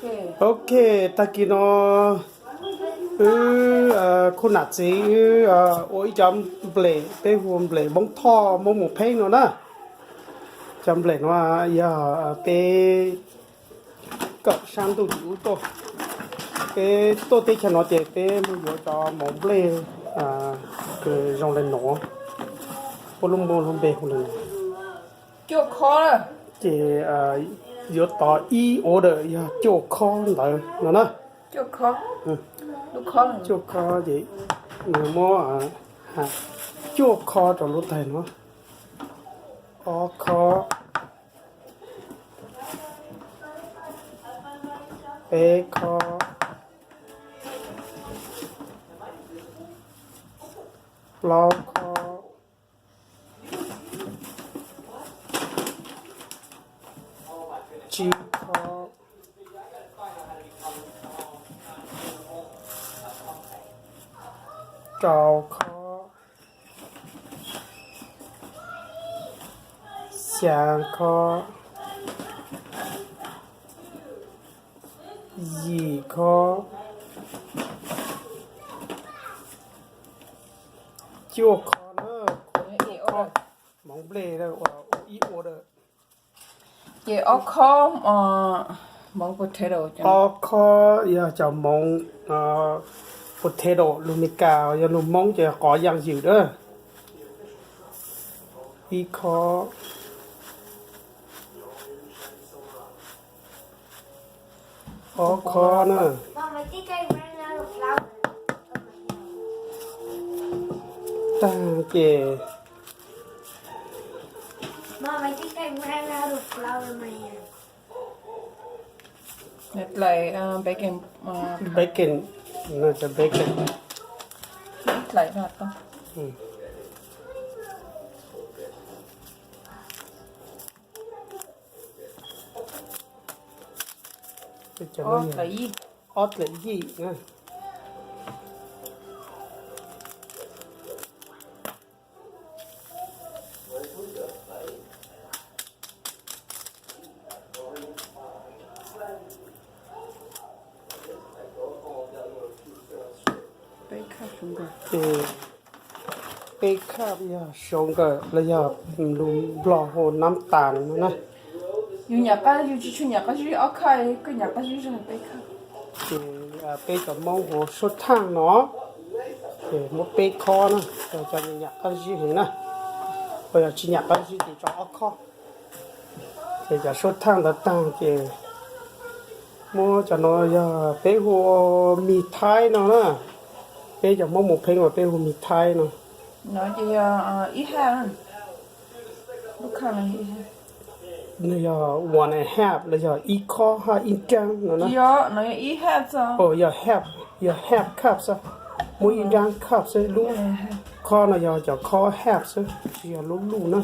Ok, tag kis no wb khub nam txiv wb ua ib cov nplej, peb hu nplej Hmoob Thoj, Hmoob Mus Pheeb no na. Cov nplej no yog peb kawm sab ntuj tim ub tuaj. Peb tuaj teb chaws no ces peb mus yuav cov mov nplej zoo li no, ua lub npe hu li no. Ces yuav tau ib order yog cuaj khob ntawd no na. Cuaj khob ces nws muab cuaj khob rau lub taig no. Ob khob, peb khob, plaub khob, tsib khob, rau khob, xya khob, yim khob, cuaj khob na. Mov nplej ua ib order. Ces ob khob mov potato, ob khob yog cov mov potato, lus Meskas, yog lus Hmoob ces qos yaj ywm na. Ib khob, ob khob na. Tag ces bacon, bacon, ob tlaim yij na. Peb cup yog sugar los yog lus Nplog hu nab tas no na. Yus nyam qab, yus tsis tshua nyam qab zib ob cup, koj nyam qab zib zog peb cup. Ces peb cov Hmoob hu suab thaaj no, ces muab peb khob na, rau cov nyam qab zib heev na, uas yog tsis nyam qab zib ces tso ob khob. Ces cov suab thaaj ntawd taag ces muab cov no yog peb hu ua mis thaib no na. Peb cov Hmoob Mus Pheeb uas peb hu mis thaib no. Nws yog one and half los yog ib khob hab ib nraab no na. Yog half, yog half cup xwb, muab ib nraab cup xwb, lub khob no yog cov khob half xwb, tsis yog lub luj na.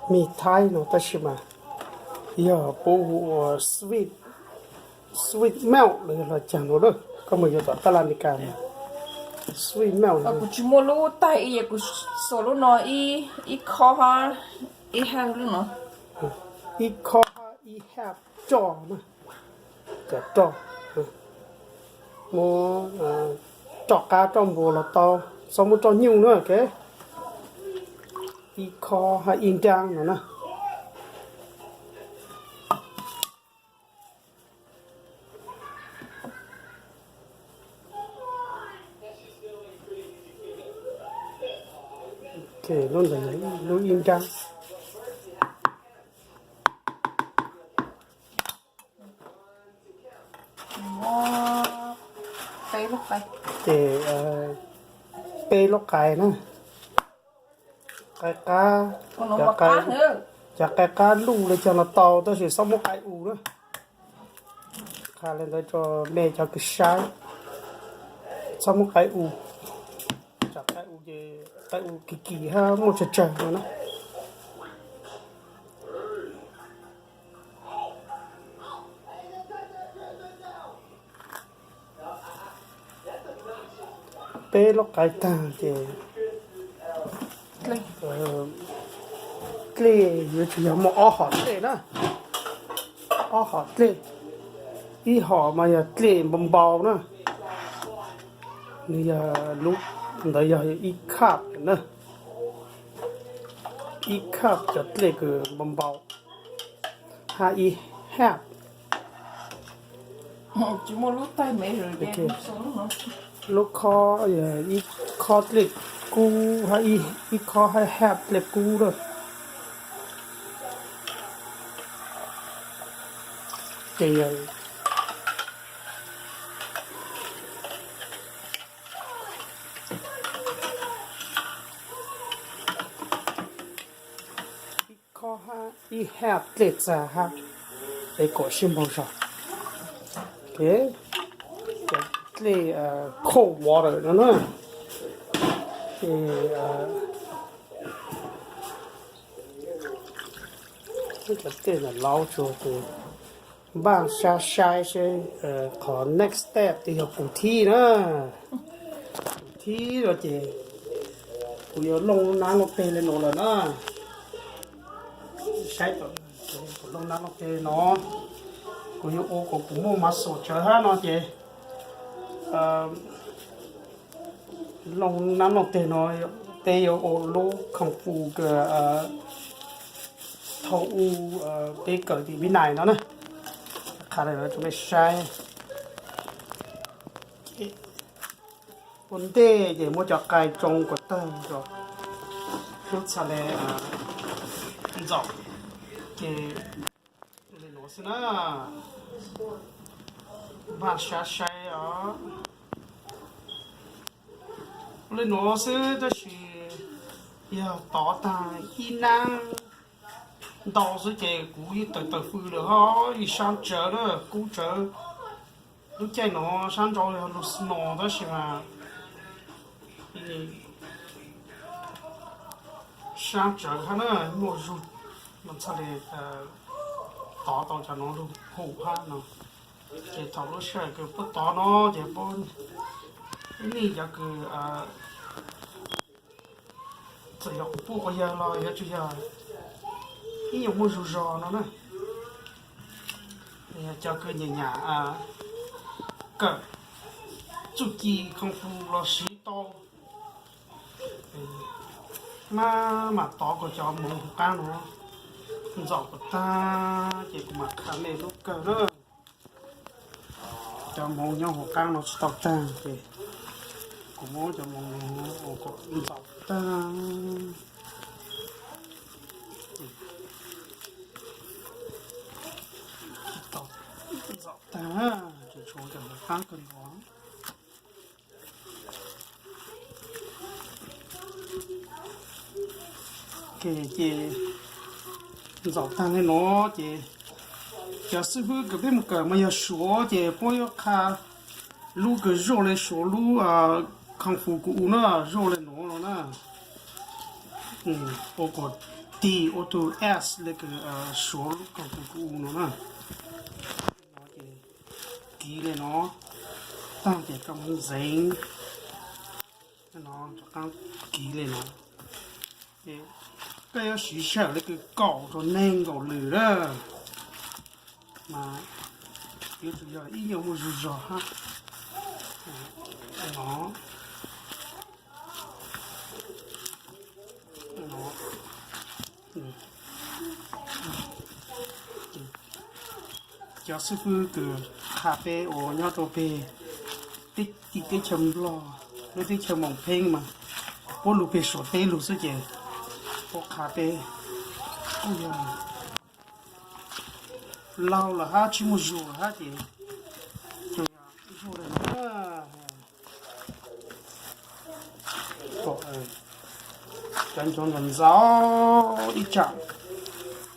Mis thaib no tab sis mas yog puab hu ua sweet, sweet melt los yog los caag no lawm, koj mus yuav tom taj laj Amelikas no. Sweet melt, kuv tsis muaj lub taig ib, kuv xuas lub no ib khob hab ib half lub no. Ib khob hab ib half roj na, cov roj, muab roj qab roj npua los tau, txhob muab roj nyuj na, ok. Ib khob hab ib nraab no na. Lub ntawd lub ib nraab. Ces peb lub qais na, qais qab, cov qais qab luj los caag los tau tab sis txhob muab qais u na. Qha le ntawd rua mej cov kws saib, txhob muab qais u, tsam qais u ces qais u kim kim hab muaj tsawg tsawg no na. Peb lub qaib tag ces dlej yuav tsum yog muaj ob hom dlej na, ob hom dlej, ib hom mas yog dlej npau npau na, nws yog lub ntawd yog ib cup na, ib cup cov dlej kws npau npau, hab ib half, lub khob, ib khob dlej kub hab ib khob hab half dlej kub lawm. Ces yog ib khob hab ib half dlej txag hab, es kom sib npaug zog. Cov dlej cold water no na, ces cov dlej ntawm laub tsuas ces npaj sab saib seb qhov next step twg yog kuv thib na. Kuv thib no ces kuv yuav looj nab looj teg le nuav lawm na. Saib, kuv looj nab looj teg no, kuv yuav ua kom kuv muaj muscle tsawv hab no ces looj nab looj teg no, peb yuav ua lub kung fu kws thaum u peb kawm tim Vib Nais no na. Qha li no rau mej saib. Ua ntej ces muab cov qai tsoo kom tawg rau, hlub txha le ntxaum, ces li nuav xwb na. Npaj sab saib os. Li nuav xwb tab sis yog tov tag ib nab ntau xwb ces kuv yeej tawm tawm fws lawm ho, yeej sab tsawv na, kub tsawv. Lub caij no sab nrau yog lub snow tab sis mas sab tsawv hab na, muaj zug no txhaj le tov tau cov no lug hum hab no. Ces thaum lub sij hawm kws puab tov no ces puab, ib nej cov kws txawm yog quas puj quas yawg los yuav tsum yog ib nyuag muaj zug zog no na. Yog cov kws nyam nyam kawm txuj ci kung fu los siv tau, maj mam tov kom cov hmoov hauv qaab no ntxaum kom taag ces kuv mam qha mej lub kawg na. Cov hmoov nyob hauv qaab no tsis tau taag ces kuv muab cov hmoov no ua kom ntxaum taag. Tsis tau ntxaum taag, tseem tshuav cov hmoov qaab kawg nkaus. Ces ntxaum taag le no ces cov xib fwb kws peb mus kawm mas yog Suav ces puab yuav qha lub kws zuaj le Suav lub kung fu kuv u na, zuaj le nuav no na. Ua kom tig ua tug S le kws Suav lub kung fu kuv u no na. Kiv le no, taag ces koj muab ntxeev no rov qaab kiv le no. Koj yuav siv sij hawm le kws kaum rau neeg nkaum lwm lawm mas yuav tsum yog ib nyuag muaj zug zog hab no. Cov xib fwb kws qha peb uas nyob rau peg teb chaws Nplog, lub teb chaws Moos Pheeb mas puab lug peg Suav teb lug xwb ces puab qha peb kuj yog laug lawm hab tsis muaj zug lawm hab ces zoo le no. Cov ntsuav ntxaus ntxaus ib tsam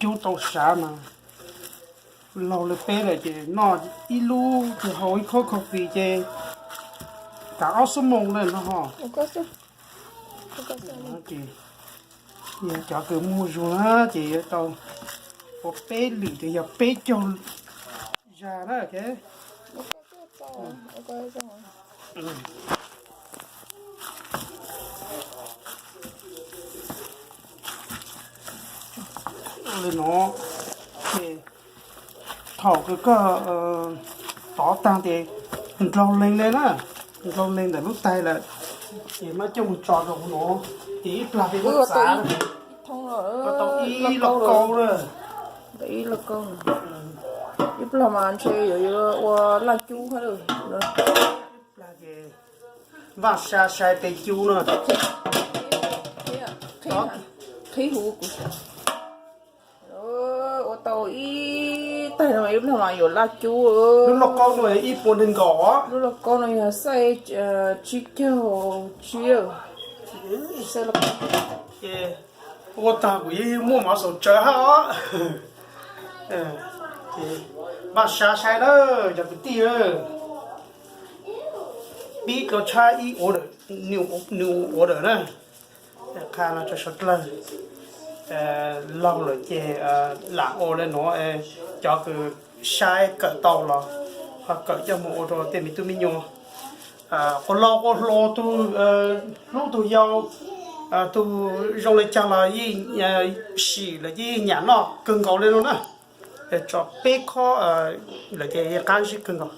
cub tau sav mas laug le peb lawm ces noj ib lub ces haus ib khob coffee ces kav ob xuab moos le no ho. Ces yog cov kws muaj zug na ces yuav tau ua peb lwm ces yog peb caug zag na. Ok, Li no, ces thaum kws koj tov tag ces nrau leeg le na, nrau leeg ntawm lub tais lawm, ces muab coj mus tso rau hauv no, ces ib plag ces muab txav, tau ib lauj kaub na. Ib plag mas ntshe yuav ua laj cub hab. Ib plag ces vaj sai sai pes cub na. Qhib huv kuv, ua tau ib taig no ib plag mas yuav laj cub. Lub lauj kaub no ib puas nees nkaum. Lub lauj kaub no yog xaiv tsib caug tsib. Ua tag kuv yeej muaj mov xaum tsawv hab os. Vaj sai sai na, cov kwv tij, pib dua tshab ib order, new order na. Qha no rau suav dlawg, laug lawm ces lam ua le nuav, cov kws saib kawm tau los ho kawm coj mus ua rau tej me tub me nyuam, quas laug quas hluas, tug hlub tug yau, tug zoo le caag los yeej sim lawm ces yeej nyam noj kawg nkaus le nuav na. Tso peb khob lawm ces yeej qab zib kawg nkaus.